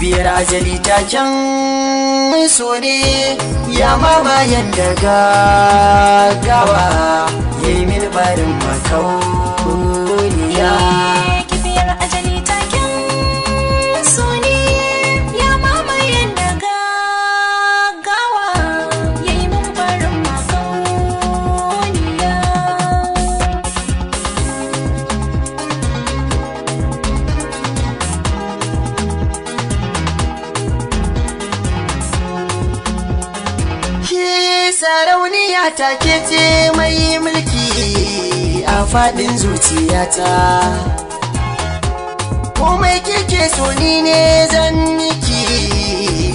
Kibiyar ajali taken so ne ya mamayen da gaggawa ya yi min barin makauniya. Kibiyar ajali taken so ne ya mamayen da gaggawa ya yi min barin makauniya. Ki sarauniya take ce mai mulki a faɗin zuciyata. Komai kike so ni ne zan miki,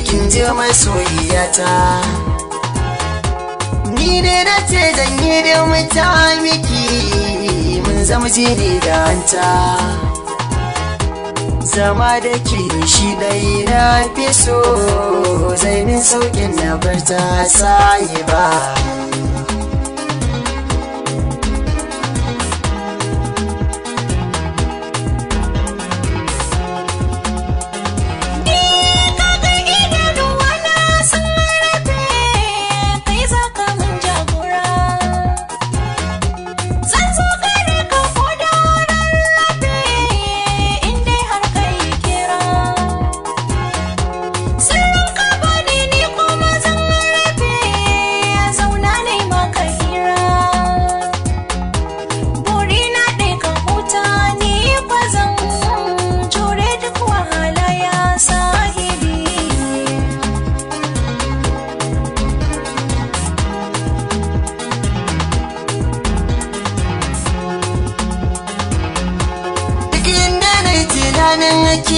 kin ji masoyiyata. Ni ne na ce zan yi da muta miki, mun zama jini da hanta. Zama da ke shi ɗai na fi so, zai min sauƙin na bar ta sayi ba. Ni kaga idanuwa na sun rufe, kai za ka mun jagora. Zan zo gare ka ko da rarrafe, in dai har kai kira. Sirrin ka bani ni kuma zan rufe, zauna ne maka hira. Burina ɗai ka huta ni ba zan jure duk wahala ya sahibi. Duk inda na yi tunanin ki